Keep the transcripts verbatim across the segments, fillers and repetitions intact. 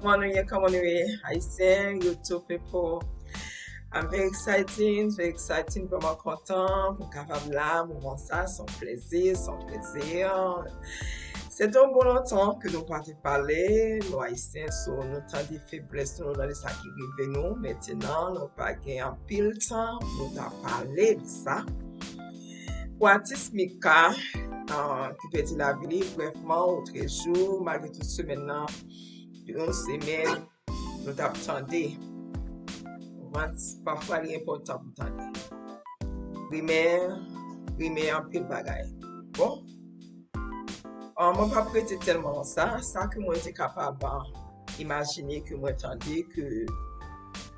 Kòman nou ye, kòman nou ye, Ayisyen, YouTube people? I'm very exciting, very exciting, vrèman kontan pou m kapab la, moman sa, se yon plezi, se yon plezi. Se te yon bon lontan ke nou pa te pale, nou Ayisyen, so nou tande feblès nou, nou tande sa ki rive nou. Mentnan, nou pa gen anpil tan pou nou ta pale de sa. Pou atis Mika, ah, ki pèdi lavi li, brèfman, otrejou, malgre tout semèn nan, yon semèn, nou t ap tande. Konprann? Pafwa, li enpòtan pou tande. Rimè, rimè anpil bagay. Bon, ah, mwen p ap rete tèlman nan sa. Sa ke mwen te kapab, ah, imajine, ke mwen tande, ke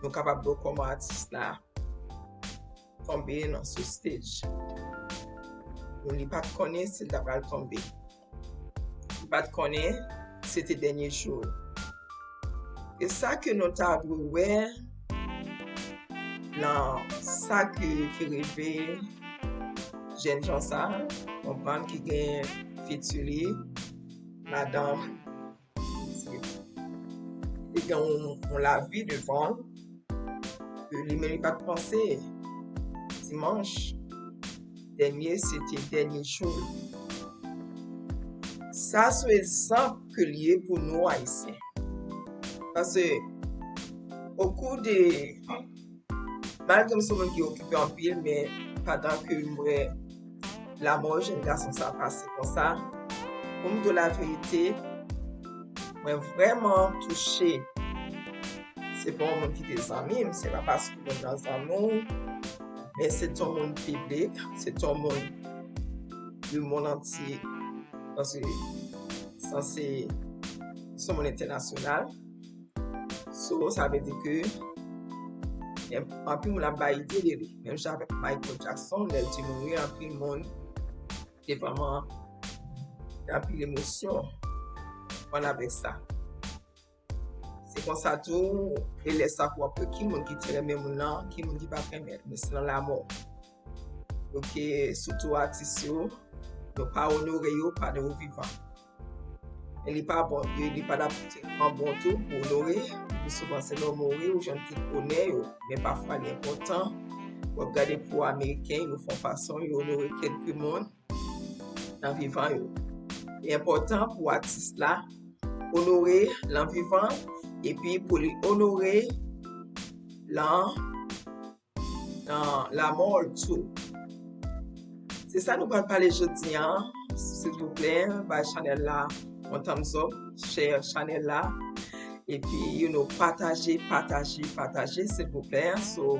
nou kapab wè kòman atis la tonbe nan sou stage. Li pa t konnen si l ta pral tonbe. Li pa t konnen se te dènye jou l. E sa ke nou ta dwe wè nan sa ke, ki rive jènjan sa, konprann, ki gen fiti li ladan, li gen yon, yon lavi devan l, ke li menm li pa t panse dimanch dènye se te dènye jou l. Sa se yon egzanp ke l ye pou nou Ayisyen. Paske, okou de, malgre m se yon moun ki okipe anpil, men pandan ke m wè lanmò jèn gason sa pase konsa, pou m di w laverite, mwen vrèman touche. Se pa yon moun ki te zanmi m, se pa paske moun nan zanmi w, men se t yon moun piblik, se t yon moun lemonn antye, paske sanse se yon moun entènasyonal. So, sa vle di ke anpil moun ap bay ide de li. Menm jan avèk Michael Jackson, lè l te mouri, anpil moun te vrèman gen anpil emosyon ann avèk sa. Se konsa tou, e lè sa pou w ap wè ki moun ki te renmen moun nan, ki moun ki pa t renmen l. Men se nan lanmò. Donk, e, sitou atis yo, nou pa onore yo pandan yo vivan. E li pa bon, e li pa t ap tèlman bon tou pou onore. Pi souvan, se lè w mouri, ou jwenn tout onè yo. Men pafwa, li enpòtan pou w ap gade pou Ameriken, yo fè yon fason, yo onore kèlke moun nan vivan yo. Li enpòtan pou atis la onore lan vivan, epi pou li onore lan, lan lamò l tou. Se sa nou pral pale jodi a. Silvouplè, bay chanèl la yon thumbs up, share chanèl la. Epi, you know, pataje, pataje, pataje, silvouplè. So,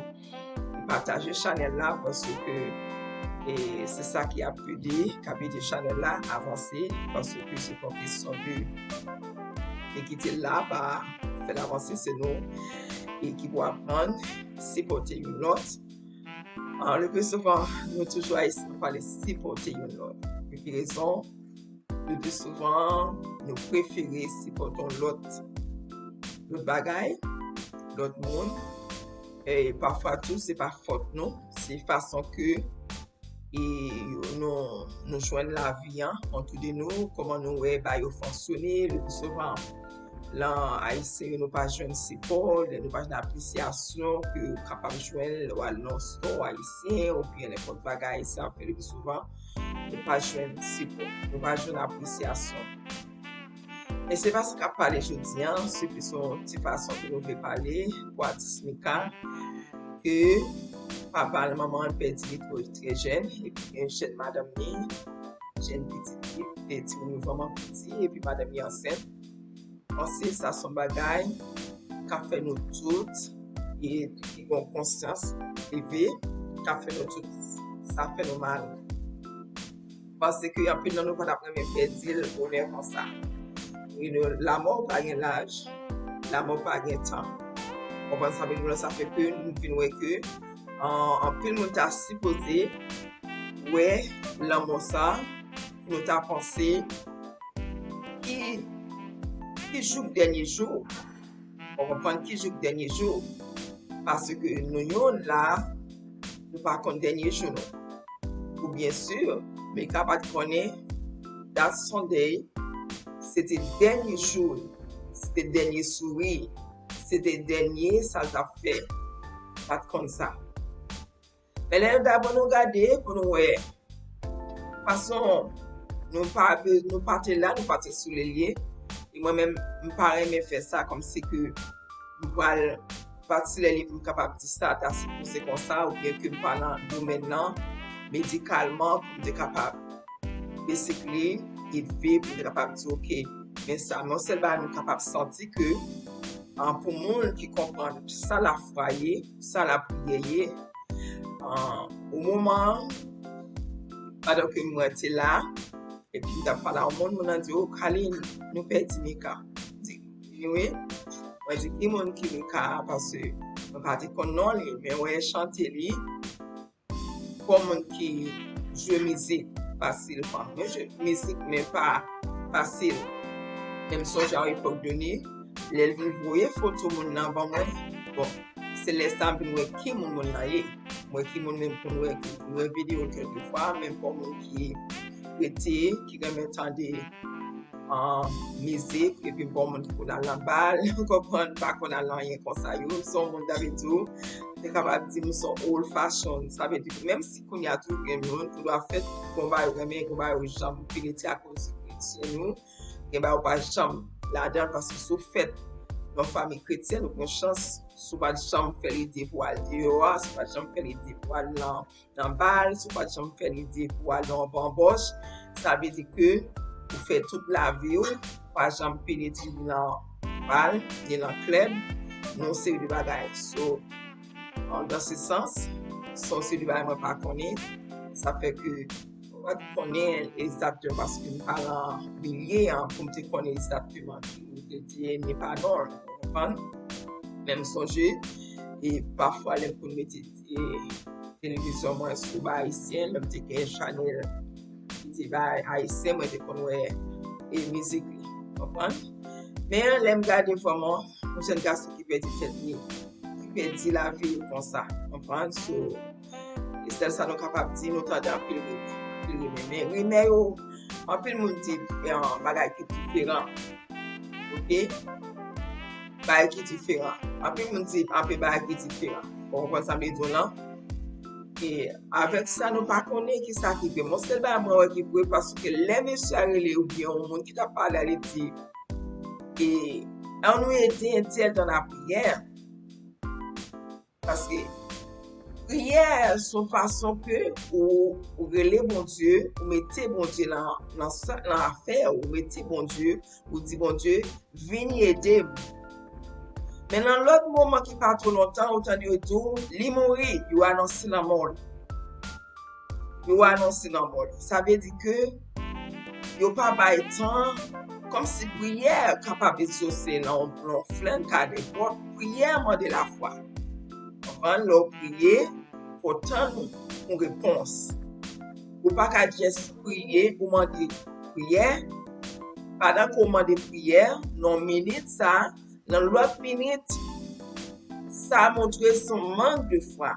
pataje chanèl la, paske, e, se sa ki ap ede, k ap ede chanèl la avanse, paske se pa kesyon de, de kite l la, pa fè l avanse, se nou, e, ki pou aprann sipòte youn lòt. Ah, le pli souvan, nou toujou Ayisyen, nou pale sipòte youn lòt. Pou ki rezon? Le pli souvan, nou prefere sipòte yon lòt, lòt bagay, lòt moun. E pafwa tou, se pa fòt nou, se fason ke, e, nou, nou jwenn lavi an, antou de nou, kòman nou wè bagay yo fonksyone, le pli souvan, lan Ayisyen yo, nou pa jwenn sipò, lè nou pa jwenn apresyasyon ke ou kapab jwenn lè w al nan yon store ayisyen oubyen nenpòt bagay, sa fè le pli souvan nou pa jwenn sipò, nou pa jwenn apresyasyon. Men se pa sa k ap pale jodi a, se plis yon ti fason ke nou vle pale pou atis Mika, ke papa l, manman l pèdi li twò, trè jèn, epi gen jèn madanm li, jèn pitit li, e timoun yo vrèman piti, epi madanm li ansent. Panse sa se yon bagay k ap fè nou tout, e ki gen konsyans leve, k ap fè nou tout, sa fè nou mal. Paske anpil nan nou pa t ap renmen pèdi l bonè konsa. You know, lanmò pa gen laj, lanmò pa gen tan. Konprann sa m vle di w la, sa fè ke nou vin wè ke, an, anpil moun ta sipoze wè lanmò sa, nou ta panse ki, ki jou k dènye jou. Ou konprann ki jou k dènye jou. Paske nou youn la, nou pa konn dènye jou nou. Pou byen si, Mika pa t konnen that Sunday, se te dènye jou l. se te dènye souri, se te dènye sa l t ap fè. Pa t konn sa. Men lè dabò nou gade pou nou wè fason nou pa, nou pa te la, nou pa te sou lelye. E mwen menm, m pa renmen fè sa kòmsi ke m pral pati lelye pou m kapab di sa ta sipoze konsa, oubyen ke m pa nan domèn nan medikalman pou m te kapab resikle, edve, pou m te kapab di, oke, men sa, men yon sèl bagay nou kapab santi ke, an, pou moun ki konprann sa lafwa ye, sa lapriyè ye, an, o moman an, pandan ke mwen te la, epi m t ap pale a yon moun, moun nan di, o, Kalin, nou pèdi Mika. M di, wi. Mwen di, ki moun ki Mika a? Paske mwen pa te konn non li, men mwen chante li. Pou moun ki jwe mizik fasilman. Mwen jwe mizik, men pa fasil. Men m sonje a epòk done, lè l vin voye foto moun nan ban mwen, bon, se lè sa m vin wè ki moun moun nan ye. M wè ki moun menm pou m wè, m wè videyo l kèlkefwa, men pou moun ki rete, ki renmen tande an mizik, epi bon moun ki konn al nan bal, konprann, pa konn al nan anyen konsa yo. Se yon moun, ta vle di w, te kapab di m se yon old fashion. Sa vle di, menm si kounye a tou gen moun, tout bagay fèt, gen bagay yo renmen, gen bagay yo janm penetre akoz yo kretyen nou, gen bagay yo pa janm ladan, paske si w fèt nan yon fanmi kretyèn, ou gen chans, si w pa t janm fè lide pou w al deyò a, si w pa t janm fè lide pou w al nan nan bal, si w pa t janm fè lide pou al nan yon banbòch, sa vle di ke ou fè tout lavi w, pa janm penetre nan bal, ni nan klèb, ni yon seri de bagay. So, an, dans ce sens, se yon seri de bagay mwen pa konnen, sa fè ke mwen pa t konnen egzakteman paske m pa nan milye an pou m te konnen egzakteman ki m te di, ni pa non, ou konprann? Men m sonje, e pafwa lè m konn mete, e, televizyon mwen sou ba ayisyen, lè m te gen chanèl ki te ba ayisyen, mwen te konn wè e mizik li, konprann? Men lè m gade vrèman, yon jèn gason ki pèdi tèt li, ki pèdi lavi l konsa, konprann? So, e sèl sa nou kapab di, nou tande anpil rimè, anpil rimè. Men rimè yo, anpil moun di, eh, bagay ki diferan. Oke? Bagay ki diferan. Anpil moun di anpil bagay ki diferan. Ou konprann sa m vle di w lan? E avèk sa, nou pa konnen ki sa ki vre. Mwen, sèl bagay mwen wè ki vre, paske lè mesye a rele oubyen yon moun ki t ap pale a, li di, e, ann nou ede entèl dans la prière. Paske priyè se yon fason ke ou, ou rele Bondye, ou mete Bondye nan, nan sa, nan afè, ou mete Bondye, ou di Bondye, vini ede m. Men nan lòt moman ki pa twò lontan, ou tande yo di w, li mouri, yo anonse lanmò l. Yo anonse lanmò l. Sa vle di ke yo pa bay tan, kòmsi priyè kapab egzose nan yon, nan yon flann ka nenpòt. Priyè mande lafwa. Konprann? Lè w priye, fò w tann yon repons. Ou pa ka jis priye, ou mande priyè. Pandan ke w mande priyè, nan yon minit sa, nan lòt minit, sa montre se yon mank de fwa.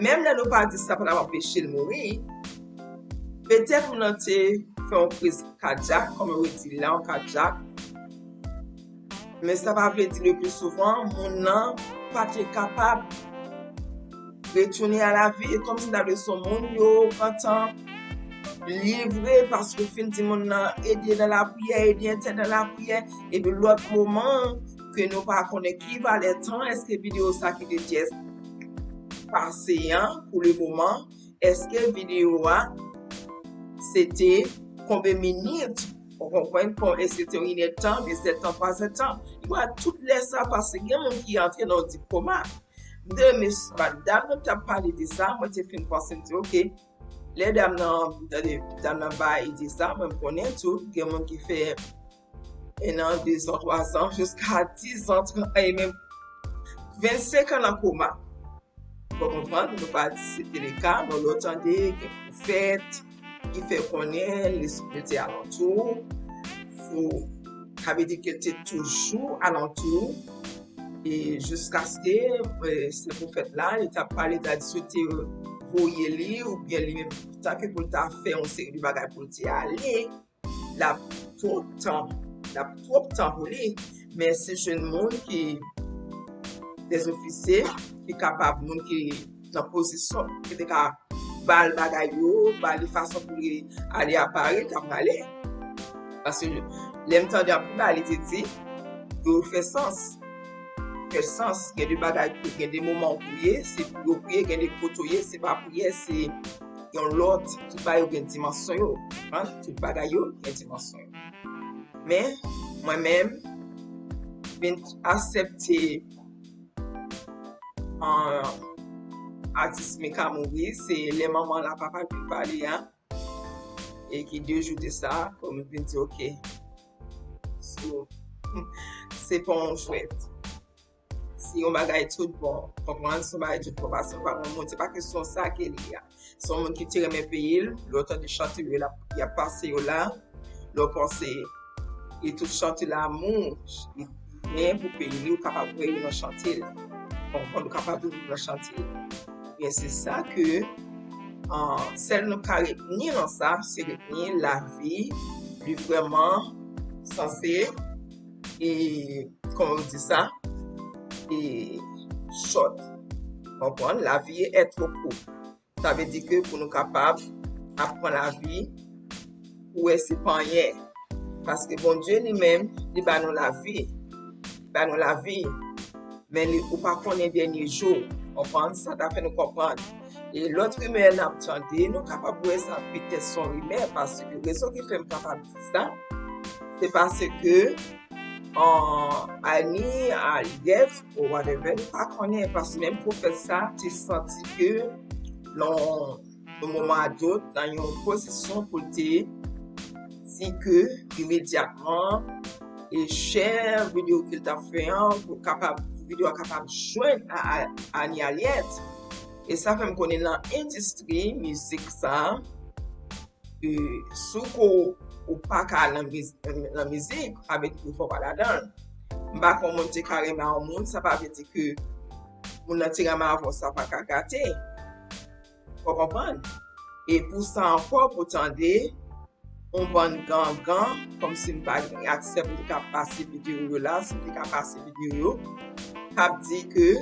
Menm lè nou pa di sa pa t ap anpeche l mouri, petèt moun nan te fè yon kriz kadyak, kòm yo di la, yon kadyak. Men sa pa vle di le pli souvan, moun nan pa te kapab retounen a la vi. E kòmsi ta vle se yon moun yo gentan livre, paske w fin di moun nan, ede dans la prière, ede entèl dans la prière. Epi lòt moman ke nou pa konnen ki valè tan, èske videyo sa ki te jis pase an, pou le moman, èske videyo a se te konbyen minit, ou konprann, kon, èske se te yon inèdtan, de zèdtan, twazèdtan. Li pral tout lè sa, paske gen moun ki antre nan yon dip koma. M te renmen, dam nan t ap pale de sa, mwen te fin panse, m di, oke, lè dam nan, tande, dam nan bay ide sa, mwen m konnen tou, gen moun ki fè en an, de zan, twa zan, jiska diz an, tran-, e menm vennsenk an nan koma. Ou konprann? Nou pa di se te le ka, men lè w tande gen pwofèt ki fè konnen Lespri te alantou w, ou, sa vle di ke l te toujou alantou w, e jiskaske, e, se pwofèt la, li t ap pale, ta di si w te voye li, oubyen li menm, tanke pou l ta fè yon seri de bagay pou l te ale, l ap pran tan l ap twòp tan pou li. Men si jwenn moun ki, dèzofisye, ki kapab, moun ki nan pozisyon, ki te ka ba l bagay yo, ba li fason pou li ale a Paris, l t ap ale. Paske lè m tande anpil bagay li te di, yo fè sans. Fè sans. Gen de bagay, gen de moman ou priye, se pou yo priye, gen de kote ou ye, se pa priyè, se yon lòt. Tout bagay yo gen dimansyon yo. Konprann? Tout bagay yo gen dimansyon yo. Men, mwen menm, vin aksepte, ah, atis Mika mouri, se lè manman l a papa l vin pale a, e ki de jou de sa, pou m vin di, "Ok, so, se pa yon jwèt." Se yon bagay tout bon, konprann, se yon bagay tout bon, paske se pa yon moun, se pa kesyon sa ke li a. Se yon moun ki te renmen peyi l, lè w tande chante yo, l ap, y ap pase yo la, lè w panse, e tout chante lanmou, li gen pou peyi li, ou kapab wè yo nan chante l. Konprann, ou kapab wè yo nan chante l. Ebyen, se sa ke, ah, sèl nou ka retni nan sa, se retni lavi, li vrèman sanse, e, kòman yo di sa, e, short. Konprann? Lavi est trop courte. Sa vle di ke pou nou kapab ap pran lavi, ou wè se pa anyen. Paske Bondye li menm, li ba nou lavi. Li ba nou lavi. Men li, ou pa konnen dènye jou. Konprann? Sa ta fè nou konprann. E lòt rimè n ap tande, nou kapab wè sa petèt se yon rimè, paske rezon ki fè m kapab di sa, se paske, ah, Annie, Aliette, ou whatever, nou pa konnen, paske menm pwofèt sa te santi ke nan yon moman a dòt, nan yon pozisyon pou l te di ke imedyatman, e share videyo ke l t ap fè an, pou kapab, videyo a kapab jwenn a, a, Annie Aliette. E sa fè m konnen nan endistri mizik sa, e, si w ko, ou pa ka nan miz-, nan mizik, sa vle di ke fò w pa ladan l. M pa konn, moun te ka renmen yon moun, sa pa vle di ke moun nan te renmen avè w, sa pa ka gate. Ou konprann? E pou sa ankò, pou tande yon bann gangan, kòmsi m pa gen aksè pou m te ka pase videyo yo la, si m te ka pase videyo yo, k ap di ke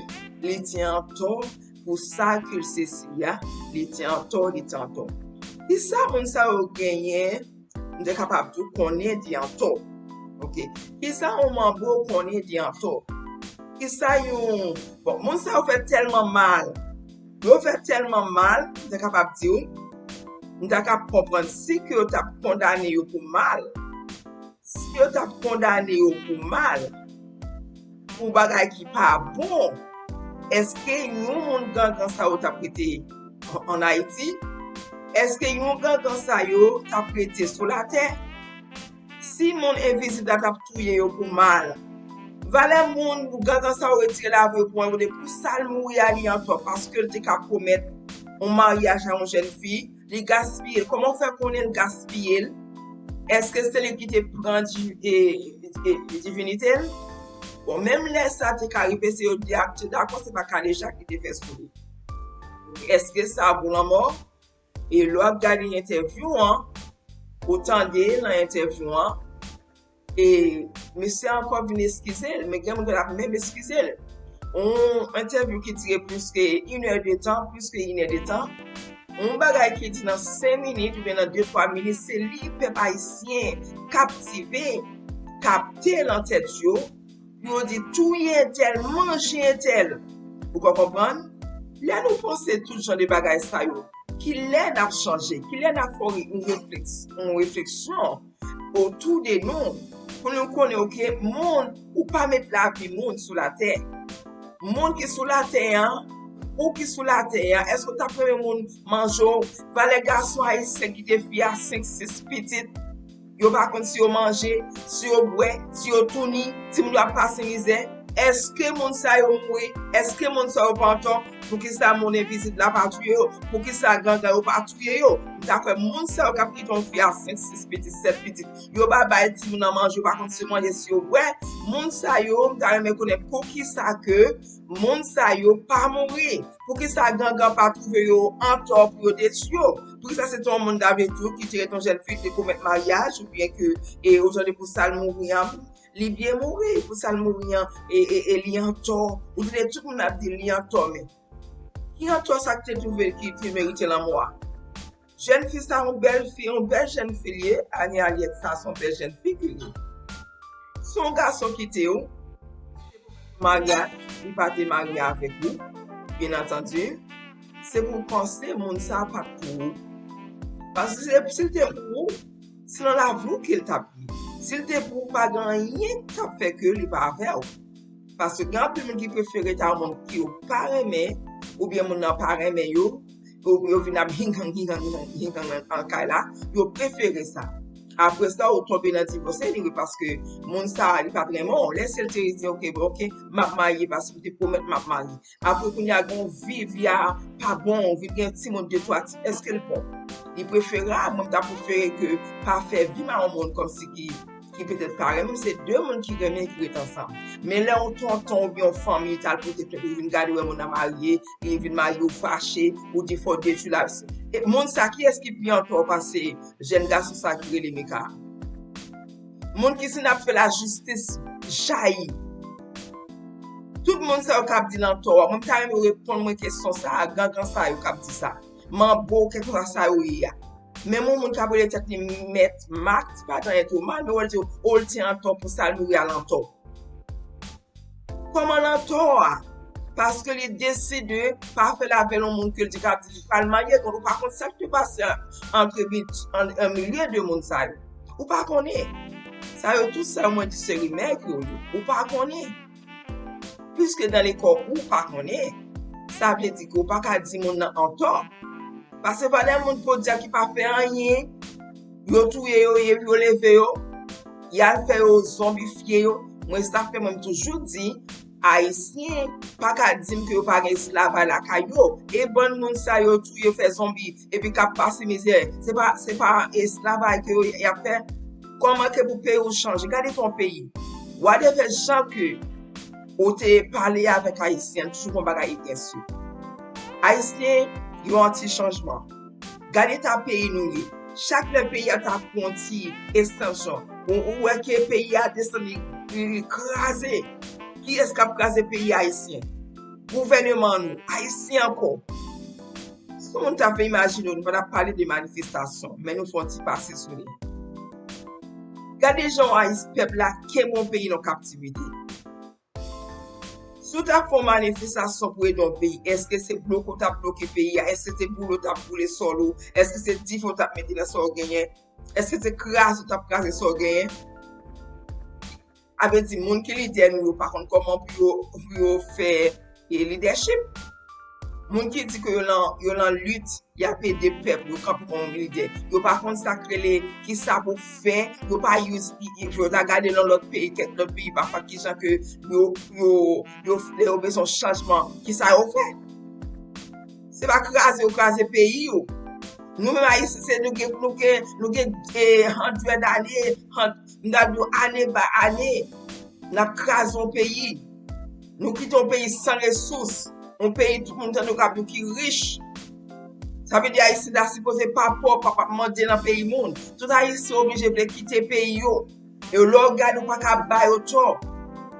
li te antò pou sa ke l sesi a, li te antò, li te antò. Kisa moun sa yo genyen, m te kapab tou konnen li antò? Ok. Kisa yon manbo konnen li antò? Kisa yon, bon, moun sa yo fè tèlman mal. Yo fè tèlman mal, m te kapab di w, m ta ka konprann si ke yo t ap kondane yo pou mal. Si yo t ap kondane yo pou mal, pou bagay ki pa bon, èske yon moun gangan sa yo t ap rete an, an Ayiti? Èske yon gangan sa yo t ap rete sou latè? Si moun envizib la t ap touye yo pou mal, valè moun gangan sa yo retire lavi yo pou mwen, pou sa l mouri a li antò, paske l te ka pwomèt yon maryaj a yon jèn fi, li gaspiye l. Kòman w fè konnen l gaspiye l? Èske se li ki te pran di-, e, e, divinite l? Bon, menm lè sa te ka rive, se yo te dakò, se pa Kaleja ki te fè sou li. Èske sa bon lanmò? E lè w ap gade entèvyou an, ou tande nan entèvyou an, e misye ankò vin eskize l, men gen moun ki ap menm eskize l. Yon entèvyou ki dire plis ke inè de tan, plis ke inè de tan. Yon bagay ki di nan senk minit oubyen nan de twa minit, se li pèp ayisyen kaptive, kapte nan tèt yo, pou yo di touye entèl, manje entèl. Ou ka konprann? Lè nou panse tout jan de bagay sa yo, kilè n ap chanje? Kilè n ap fè yon refleks-, yon refleksyon otou de nou, pou nou konnen, ok, moun, ou pa met lavi moun sou latè. Moun ki sou latè an, ou ki sou latè an, èske w t ap renmen moun manje w? Valè gason ayisyen kite fi a senk, sis pitit, yo pa konn si yo manje, si yo bwè, si yo touni, timoun yo ap pase mizè. Èske moun sa yo mouri? Èske moun sa yo pa antò? Poukisa moun envizib la pa touye yo? Poukisa gangan yo pa touye yo? M ta kwè moun sa yo k ap kite yon fi a senk, sis pitit, sèt pitit, yo pa bay timoun nan manje, yo pa konn si yo manje, si yo bwè. Moun sa yo, m ta renmen konnen poukisa ke moun sa yo pa mouri. Poukisa gangan pa twouve yo antò pou yo detwi yo? Poukisa se te yon moun, ta vle di, ki te ret yon jèn fi, te komèt maryaj, oubyen ke, e, otan de pou sa l mouri an, li byen mouri, pou sa l mouri an, e, e, e li antò. Ou tande tout moun ap di li antò, men ki antò sa ki te twouve ki te merite lanmò a? Jèn fi sa, yon bèl fi, yon bèl jèn fi li ye, Anie Aliette sa, se yon bèl jèn fi ki li ye. Se yon gason ki te ou, maryaj, li pa te marye avèk ou, byen antandi, se pou w panse moun sa a pa t pou ou. Paske si, si l te pou ou, se nan lavi w ke l t ap viv. Si l te pou ou, pa gen anyen k t ap fè ke li pa avè w. Paske gen anpil moun ki prefere ta yon moun ki yo pa renmen, oubyen moun nan pa renmen yo, yo, yo vin ap hinghang, hinghang, hinghang, hinghang nan kay la, yo prefere sa. Apre sa, ou tonbe nan divòs anyway, paske moun sa a, li pa t renmen w. Lè se l te di, ok, bon, ok, m ap marye, paske m te pwomèt m ap marye. Apre, kounye a, gen yon vi, vi a pa bon, ou vin gen timoun de twa ti, èske l bon? Li preferab, mwen, m ta prefere ke pa fè vi m a yon moun kòmsi ki, ki petèt pa renmen m, se de moun ki renmen, ki ret ansanm. Men lè yon tonton oubyen yon fanmi t al pote plent, ou vin gade, wè moun nan marye, li vin marye, ou fache, ou di fò w detwi la. E moun sa, kiyès ki pi antò pase jèn gason sa ki rele Mika? Moun ki sin ap fè lajistis jayi. Tout moun sa yo k ap di l antò a, mwen, m ta renmen yo reponn mwen kesyon sa a, gangan sa yo k ap di sa. Manbo, kèlkeswa sa yo ye a. Menm yon moun k ap rele tèt li Mèt Mak, se pa t anyen twò mal, men w wè l di, o, l te antò pou sa l mouri a l antò. Kòman l antò a? Paske li deside pa fè l avè yon moun ke l di k ap di li pral marye, donk ou pa konn sa k te pase antre bit, an, an milye de moun sa yo. Ou pa konnen. Sa yo tout sa yo mwen di se rimè ke yo ye. Ou pa konnen. Piske dan le kò ou pa konnen, sa vle di ke ou pa ka di moun nan antò. Paske pa de moun podyab ki pa fè anyen, yo touye yo, epi yo leve yo, y al fè yo zonbifye yo. Mwen, sa fè mwen, m toujou di, Ayisyen pa ka di m ke yo pa gen esklavaj lakay yo. E bann moun sa yo touye, fè zonbi, epi k ap pase mizè, se pa, se pa esklavaj ke yo, y ap fè? Kòman ke pou peyi w chanje? Gade ton peyi. Whatever jan ke ou te pale avèk Ayisyen, toujou gon bagay ki byen sou. Ayisyen, yo anti chanjman. Gade eta peyi nou ye. Chak lè peyi a ta pran yon ti estansyon, ou, ou wè ke peyi a desann, li, li, li kraze. Kiyès k ap kraze peyi ayisyen? Gouvèneman nou, Ayisyen ankò. Si yon moun ta fè imajine w, nou pa t ap pale de manifestasyon, men nou fè yon ti pase sou li. Gade jan w ayis pèp la kenbe yon peyi nan kaptivite. Si w ta fè yon manifestasyon pou ede yon peyi, èske se bloke w t ap bloke peyi a? Èske se boule w t ap boule sòl ou? Èske se dife w t ap mete nan sa w genyen? Èske se kraze w t ap kraze sa w genyen? A vle di, moun ki lidè nou yo pa konn kòman pou yo, pou yo fè, e, lidèchip. Moun ki di ke yo nan, yo nan lit, y ap ede pèp, yo kanpe kòm lidè. Yo pa konn sa k rele, kisa pou fè, yo pa use, yo ta gade nan lòt peyi, kèk lòt peyi, pafwa kijan ke yo, yo, yo, lè yo bezwen chanjman, kisa yo fè? Se pa kraze yo kraze peyi yo. Nou menm Ayisyen, se nou gen, nou gen, nou gen, e, hundred ane, hun-, m ta di w ane ba ane, n ap kraze yon peyi. Nou kite yon peyi san resous, yon peyi tout moun tande w k ap di w ki rich. Sa vle di Ayisyen ta sipoze pa pòv, pa, pa mande nan peyi moun. Tout Ayisyen oblije vle kite peyi yo. E lè w gade, ou pa ka ba yo tò.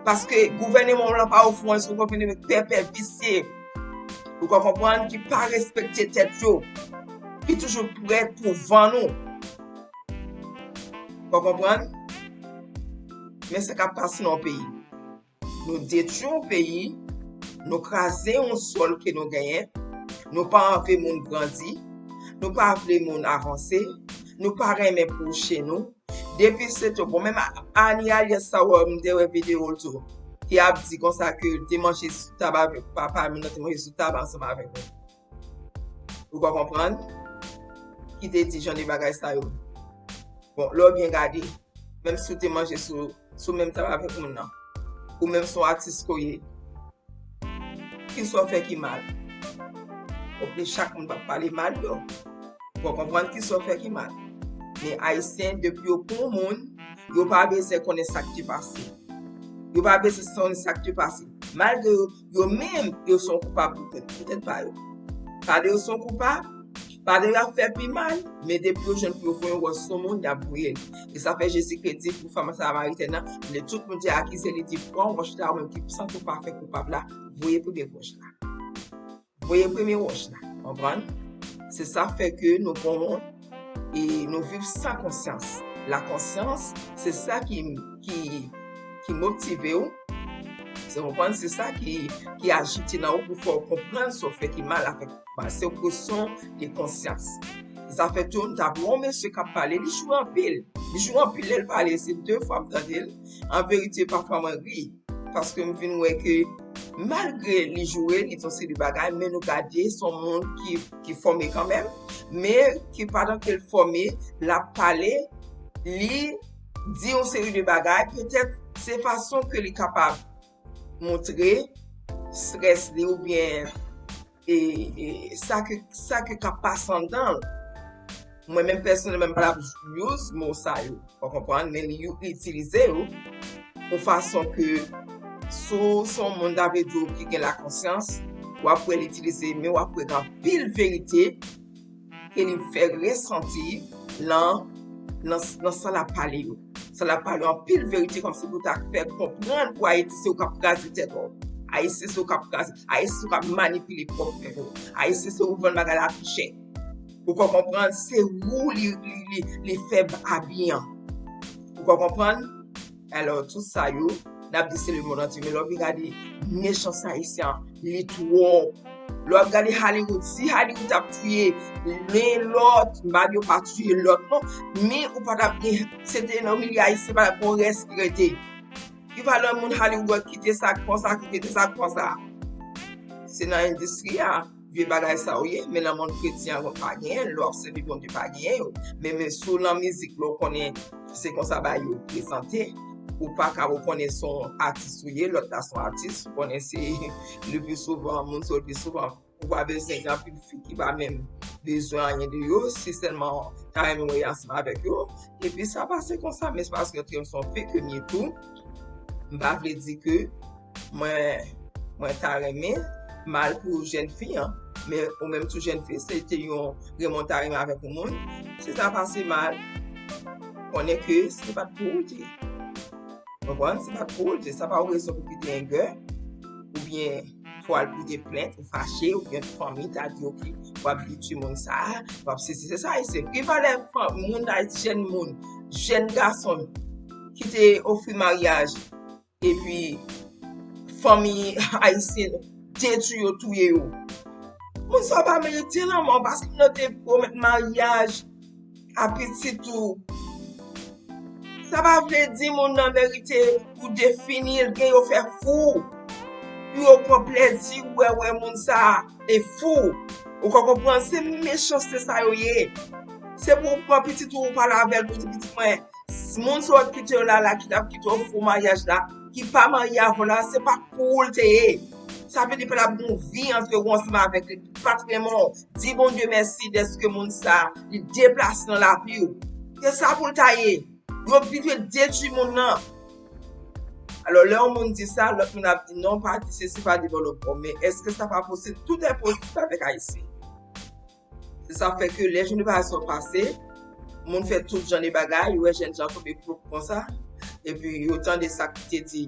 Paske gouvèneman w lan pa ofri w anyen, se yon gouvèneman pèpè, visye. Ou ka konprann, ki pa respekte tèt yo, ki toujou prè pou vann ou. Ou ka konprann? Men sa k ap pase nan yon peyi. Nou detwi yon peyi, nou kraze yon sòl ke nou genyen, nou pa vle moun grandi, nou pa vle moun avanse, nou pa renmen pwoche nou. Depi se tou, bon, menm a-, Anie Aliette sa, wè, m te wè videyo l tou, ki ap di konsa ke l te manje sou tab avèk papa, moun nan te manje sou tab ansanm avèk nou. Ou ka konprann? Ki te di jan de bagay sa yo. Bon, lè w byen gade, menm si w te manje sou, sou menm tab avèk moun nan, Ou menm se yon atis ke w ye. Kisa w fè ki mal? Ok, chak moun p ap pale mal, yo. Ou konprann kisa w fè ki mal. Men Ayisyen, depi yo pran yon moun, yo pa bezwen konnen sa k te pase. Yo pa bezwen konnen sa k te pase. Malgre yo, yo menm, yo se yon koupab poutèt, poutèt pa yo. Pa de yo se yon koupab, pa de y ap fè pi mal, men depi yo jwenn pou yo voye yon wòch sou moun, y ap voye l. E sa fè Jezi Kris di pou fanm samaritèn nan, lè tout moun te akize, li di, pran wòch la, ou menm ki santi w pa fè koupab la, voye premye wòch la. Voye premye wòch la, konprann? Se sa fè ke nou bon e nou viv san konsyans. La konsyans, se sa ki, ki, ki motive w. Se konprann, se sa ki, ki ajite nan ou pou fè w konprann sa w fè ki mal avèk mal. Se yon kesyon de konsyans. Sa fè tou, m t ap wè yon mesye k ap pale, li joure anpil. Li joure anpil lè l pale, se de fwa m tande l. An verite, pafwa mwen ri. Paske m vin wè ke malgre li joure, li di yon seri de bagay, men nou gade, se yon moun ki, ki fòme kanmenm, men ki pandan ke l fòme, l ap pale, li di yon seri de bagay, petèt se fason ke li kapab montre strès li oubyen e, e sa ke, sa ke k ap pase anndan l. Mwen menm pèsonèlman, m pa t ap use mo sa yo, w konprann, men li, li itilize yo yon fason ke si w se yon moun, ta vle di w ki gen lakonsyans, w ap wè l itilize, men w ap wè gen anpil verite ke li fè resanti lan, nan, nan sa l ap pale yo. Sa l ap pale yo, anpil verite kòmsi pou ta fè konprann pou Ayiti se ou k ap kraze tèt ou. Ayisyen se ou k ap kraze. Ayisyen se ou k ap manipile pwòp pèp ou. Ayisyen se ou vann bagay la pi chè. Ou ka konprann, se ou li, li, li, li fè abiyan. Ou ka konprann? Alò, tout sa yo, n ap di se lemonn antye, men lè w vin gade mechans ayisyen an, li twòp. Lè w ap gade Hollywood, si Hollywood t ap touye len lòt, m pa di yo pa touye lòt non, men ou pa t ap gen, se te nan milye ayisyen, pa t ap gen yon rès ki rete. Ki valè moun Hollywood kite sa konsa, ki kite sa konsa? Se nan endistri a. Vye bagay sa yo ye, men nan mond kretyen an, pa genyen l, lè w ap sèvi Bondye, pa genyen yo. Men, men sou lan mizik, lè w konnen se konsa bagay yo prezante, ou pa ka rekonèt se yon atis ou ye, lòt la se yon atis, ou konnen se le pi souvan, moun sa yo le pi souvan, ou pa bezwen gen anpil fi ki pa menm bezwen anyen de yo, si sèlman ta renmen wè ansanm avèk yo. Epi sa pase konsa, men se paske se yon fake m ye tou. M pa vle di ke mwen, mwen ta renmen mal pou jèn fi an, men ou menm tou jèn fi, se te yon renmen w ta renmen avèk yon moun, si sa pase mal, konnen ke se pa t pou ou l te ye. Konprann? Se pa t pou ou l te ye. Sa pa yon rezon pou kite engè, oubyen pou al pote plent, ou fache, oubyen fanmi ta di, ok, w ap detwi moun sa a, w ap sesi, se sa, e se ki valè moun ayisyen, jèn moun, jèn gason ki te ofri maryaj, epi fanmi ayisyen detwi yo, touye yo. Moun sa yo pa merite lanmò paske moun nan te pwomèt maryaj a pitit ou. Sa pa vle di moun nan merite pou defini l, gen yo fè fou. Pou yo pran plezi wè, wè moun sa a e fou. Ou ka konprann, se mechanste sa yo ye. Se pou w pran pitit ou, ou pale avè l, pou di pitit mwen, moun sa w ap kite yo la, la, ki t ap kite w fou maryaj la, ki pa marye avè w la, se pa pou ou l te ye. Sa vle di pa t ap gen yon vi ant ou ansanm avèk li, li pa t renmen w. Di Bondye mèsi dèske moun sa a, li deplase nan lavi w. Se sa pou l ta ye. Yo vin detwi moun nan. Alò, lè yon moun di sa, lòt moun ap di, non, pa di sesi, pa di vòlò. Bon, men èske sa pa posib? Tout est possible avèk Ayisyen. Se sa fè ke lè jan de bagay sa yo pase, moun fè tout jan de bagay, yo wè jèn jan tonbe pwòp konsa, epi yo tande sa ki te di,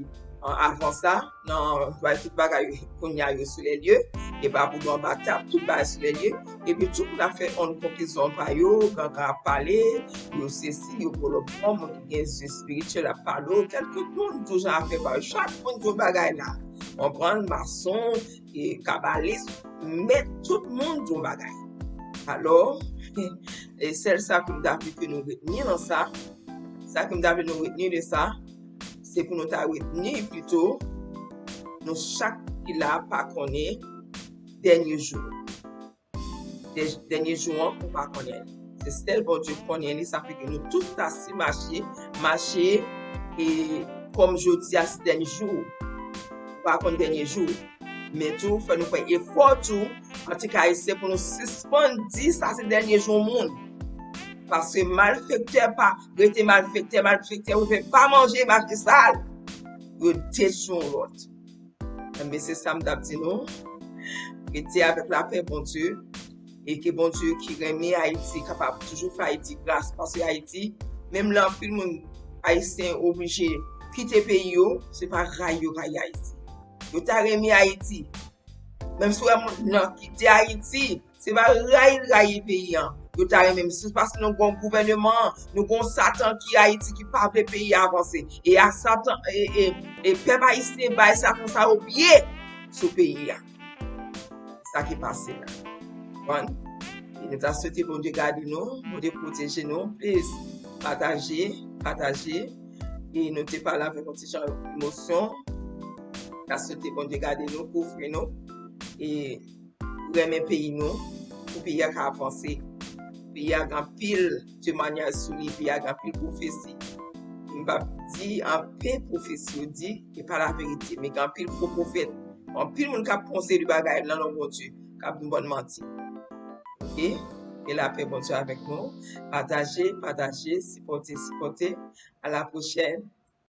an, avan sa, nan bay tout bagay kounye a yo sou lè lye, e pa pou nou anba tab, tout bagay sou lè lye, epi tout moun ap fè yon konklizyon pa yo, gangan ap pale, yo sesi, yo vòlò, bon, moun ki gen zye espirityèl ap pale, kèlke moun di yon jan afè pa yo, chak moun di yon bagay la, konprann, mason, e kabalis, men tout moun di yon bagay. Alò, e sèl sa ke m ta vle ke nou retni nan sa, sa ke m ta vle nou retni de sa, se pou nou ta retni pito, nou chak ki la pa konnen dènye jou. Dè-, dènye jou an, ou pa konnen. Se sèl Bondye konnen li, sa fè ke nou tout ta si mache, mache, e kòm jodi a se dènye jou. pa konn dènye jou. Men tou, fò nou fè efò tou, an ti ka ayisyen, pou nou sispann di sa se dènye jou moun. Paske malfektè pa rete malfektè, malfektè rive pa manje mache sal. Yo detwi yon lòt. Enben, se sa m t ap di nou. Rete avèk lapè Bondye. E ke Bondye ki renmen Ayiti kapab toujou fè Ayiti gras. Paske Ayiti, menm lè anpil moun ayisyen oblije kite peyi yo, se pa ray yo rayi Ayiti. Yo ta renmen Ayiti. Menm si w wè moun nan kite Ayiti, se pa rayi l rayi peyi an. Yo ta renmen, men se paske nou gon gouvèneman, nou gon Satan ki Ayiti ki pa vle peyi a avanse. E a Satan, e, e, e pèp ayisyen bay Satan sa yo pye sou peyi a. Sa ki pase la. Konprann? E nou ta swete Bondye gade nou, Bondye pwoteje nou. Please, pataje, pataje. E nou te pale avèk yon ti jan emosyon. Ta swete Bondye gade nou, kouvri nou. E renmen peyi nou, pou peyi a ka avanse. Peyi a gen anpil temwanyaj sou li, peyi a gen anpil pwofesi. M p ap di anpil pwofesi yo di, e pa laverite, men gen anpil fo pwofèt. Anpil moun k ap pwonse de bagay nan non Bondye, k ap di bòn manti. Oke? Ke lapè Bondye avèk nou. Pataje, pataje, sipòte, sipòte. A la pwochèn.